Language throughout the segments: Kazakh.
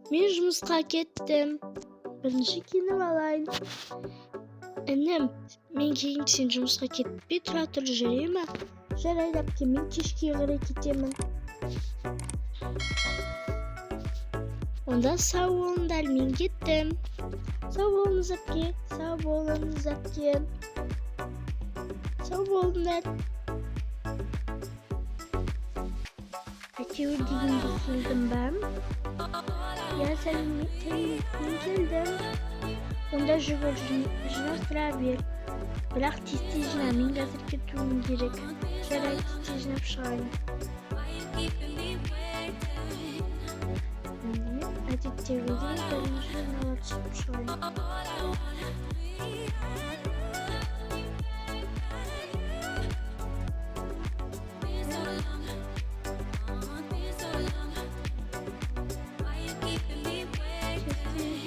Мен жұмысқа кеттім. Бірінші киініп алайын. Інім, мен кейін сен жұмысқа кетпей тұра тұр, жүре ме? Жарайды, әпке, мен кешке қарай кетемін. Онда сау болыңдар, мен кеттім. Сау болыңыз, әпке, сау болыңыз, әпке. Сау болыңдар. Әйтеуір дегенге келдім ба? Иә, сәлем, мен келдім. Онда жүгір, жинастыра бер. Бірақ тез-тез жина, мен қазір кетуім керек. Жарайды, тез жинап шығайын. Міне, әдеттегідей бірінші жинала түсіп шығайын. Тез-тез жинайын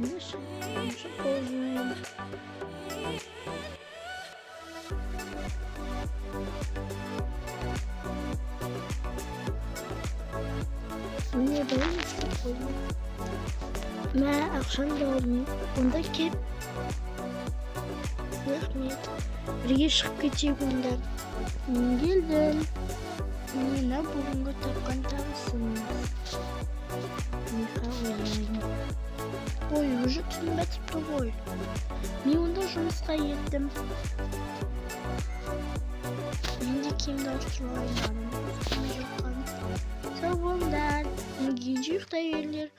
бірінші. Енді бірінші пол жинайын. Міне, бәрін істеп қойдым. Мә, ақшамды алдым. Онда кет. Рахмет. Бірге шығып кетейік онда. Мен келдім. Міне, мынау бүгінгі тапқан табысымыз. Миха қояйын. Ой, уже түн батыпты ғой. Мен онда жұмысқа кеттім. Мен де киімді ауыстырып алайын, бағана үстіме жұққан. Сау болыңдар. Мінгенше ұйықтай беріңдер.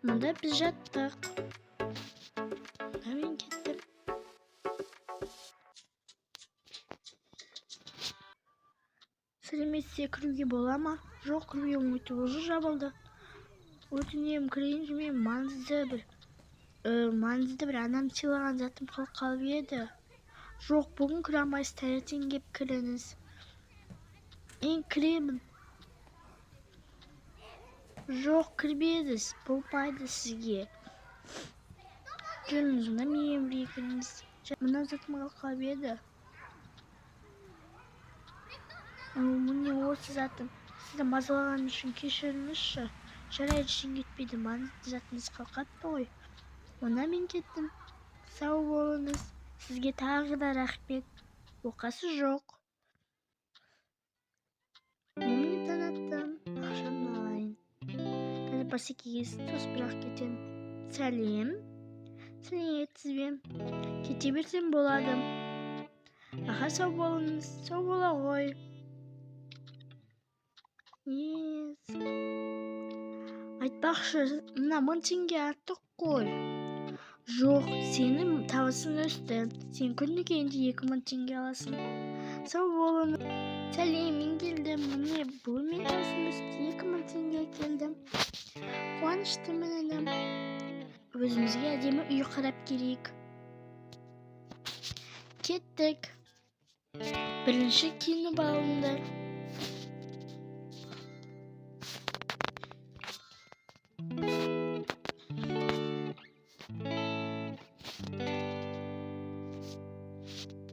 Мұнда біз жаттық. Онда мен кеттім. Сәлеметсіз, кіруге бола ма? Жоқ, кіруге болмайды, уже жабылды. Өтінемін, кірейінші, мен маңызды бір анам сыйлаған затым қалып қалып еді. Жоқ, бүгін кіре алмайсыз, таңертең кеп кіріңіз. Мен кіремін. Жоқ, кірмеңіз, болмайды сізге. Жүріңіз, онда менімен бірге кіріңіз. Мына затым қалып қалып еді. Міне осы затым. Сізді мазалағаным үшін кешіріңізші. Жарайды, ештеңе етпейді, маңызды затыңыз қалып қалыпты ғой. Онда мен кеттім. Сау болыңыз. Сізге тағы да рахмет. Оқасы жоқ. Міне танаттым. Ақшамды алайын. Қазір басекеге тосып бірақ кетемін. Сәлем. Сәлеметсіз бе? Кете берсем болады. Аха, сау болыңыз. Сау бола ғой. Ес. Айтпақшы, мына 1000 теңге артық қой. Жоқ, сенің табысың өсті. Сен күніге енді 2000 теңге аласың. Сау болыңыз. Сәлем, мен келдім. Міне, бүгін менің табысым өсті. 2000 теңге келдім. Қуаныштымын, інім. Өзімізге әдемі үй қарап келейік. Кеттік. Бірінші киініп алыңдар.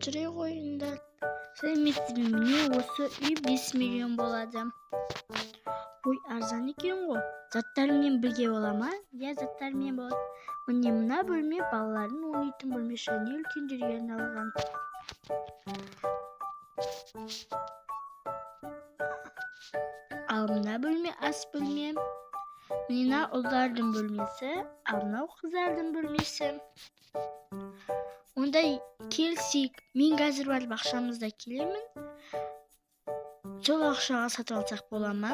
Жүре қойыңдар. Сәлеметсіз бе? Міне осы үй 5 миллион болады. Ой, арзан екен ғой. Заттарымен бірге бола ма? Иә, заттарымен болады. Міне мына бөлме балалардың ойнайтын бөлмесі, және үлкендерге арналған. Ал мына бөлме ас бөлме. Міне мына ұлдардың бөлмесі, ал мынау қыздардың бөлмесі. Онда келсек, мен қазір барып ақшамызды келемін. Сол ақшаға сатып алсақ бола ма?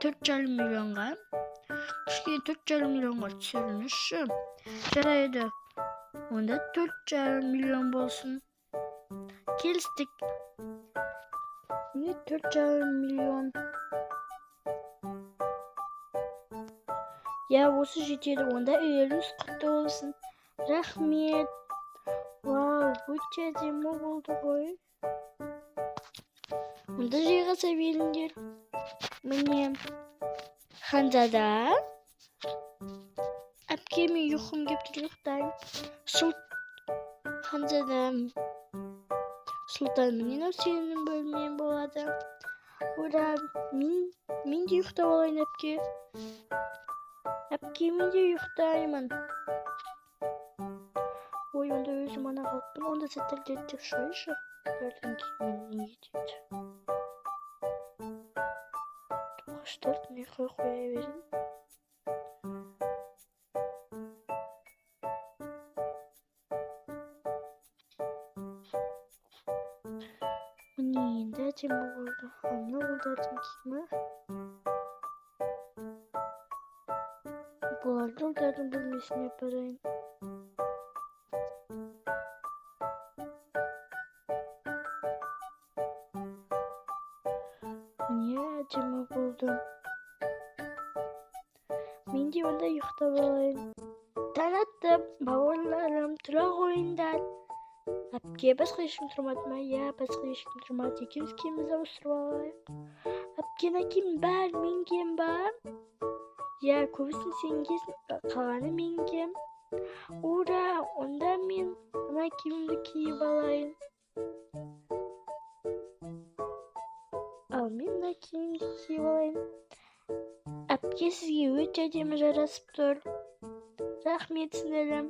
Төрт жарым миллионға. Кішкене төрт жарым миллионға түсіріңізші. Жарайды. Онда төрт жарым миллион болсын. Келістік. Міне төрт жарым миллион. Иә, осы жетеді. Онда үйлеріңіз құтты болсын. Рахмет. Вау, өте әдемі болды ғой. Онда жайғаса беріңдер. Міне. Ханзада. Әпке, мен ұйқым келіп тұр, ұйықтайын. Ханзада. Сұлтан, міне, мынау сенің бөлмең болады. Ура, мен де ұйықтап алайын, әпке. Әпке, мен де ұйықтаймын. Ой, онда өзім ана қалыппын. Онда заттарды реттеп шығайыншы. Бұлардың киімін не етеді? Тоқаштарды мына жаққа қоя берейін. Міне, енді әдемі болды. Ал мына ұлдардың киімі. Бұларды ұлдардың бөлмесіне апарайын. Міне, әдемі болды. Мен де онда ұйықтап алайын. Таң атты, бауырларым, тұра қойыңдар. Әпке, басқа ешкім тұрмады ма? Иә, басқа ешкім тұрмады. Екеуміз киімімізді ауыстырып алайық. Әпке, мына киімнің бәрі менің киімім ба? Иә, көбісін сен киесің, қалғаны менің киім. Ура, онда мен мына киімімді киіп алайын. Ал мен мына киімді киіп алайын. Әпке, сізге өте әдемі жарасып тұр. Рахмет, сіңілім.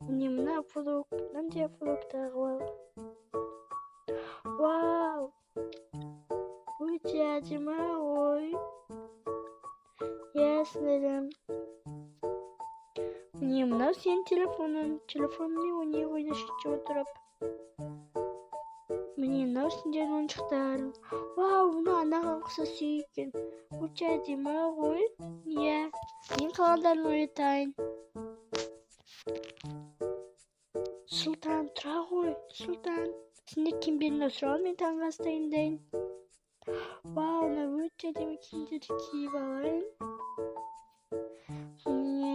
Міне, мына фрукт, мынандай фрукт тағып ал. Вау, өте әдемі ғой. Иә, сіңілім. Міне, мынау сенің телефоның. Телефонмен ойнай ойнай шетте отырып. Міне, мынау сендердің ойыншықтарың. Вау, мына анаған ұқсас үй екен. Өте әдемі ғой. Иә, мен қалғандарын оятайын. Сұлтан, тұра ғой, Сұлтан. Сендер киімдеріңді ауыстырып ал, мен таңғы ас дайындайын. Вау, мына өте әдемі киімдерді киіп алайын. Міне.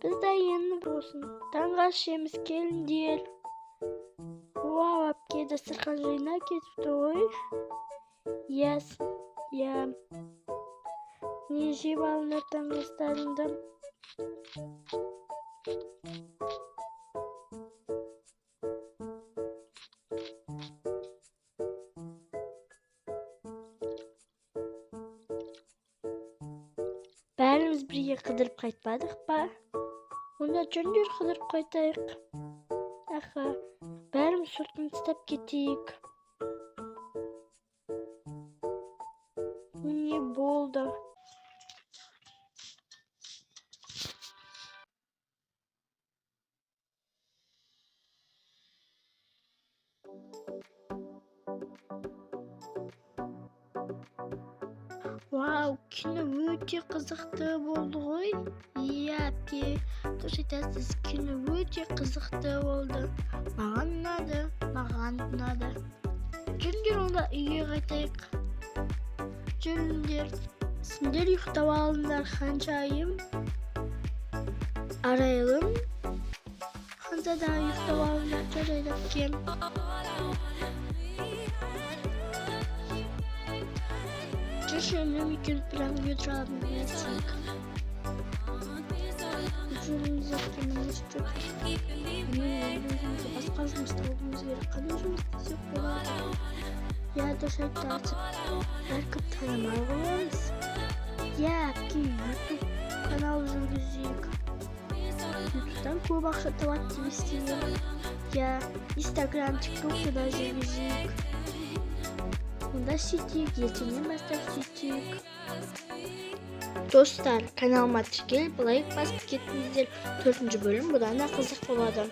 Біз дайын болсын. Таңғы ас ішеміз, келіңдер. Вау, әпке, дастархан жинап кетіпті ғой. Иә, иә. Не жеп алыңдар таңғы астарыңды. Бәріміз бірге қыдырып қайтпадық па? Онда жүріңдер, қыдырып қайтайық. Аха, бәріміз сыртын тастап кетейік. Міне, болды. Вау, кино өте қызықты болды ғой. Иә, әпке, дұрыс айтасыз, кино өте қызықты болды. Маған ұнады, маған ұнады. Жүріңдер, онда үйге қайтайық. Жүріңдер. Сендер ұйықтап алыңдар, ханшайым. Арайлым. Ханзада, ұйықтап алыңдар, жарайды, әпкем. Жүрші, інім екеуміз бір әңгіме туралы әңгімелесейік. Жүріңіз, әпке, міне сөйтіп. Міне, өзімізге басқа жұмыс табуымыз керек. Қандай жұмыс істесек болады? Иә, дұрыс айтасыз. Бәлкім танымал боламыз. Иә, әпке, YouTube канал жүргізейік. YouTube'дан көп ақша табады деп естігемін. Иә, Instagram, TikTok'та да жүргізейік. Онда сөйтейік, ертеңнен бастап сөйтейік. Достар, каналыма тіркеліп, лайк басып кетіңіздер. 4-бөлім бұдан да қызық болады.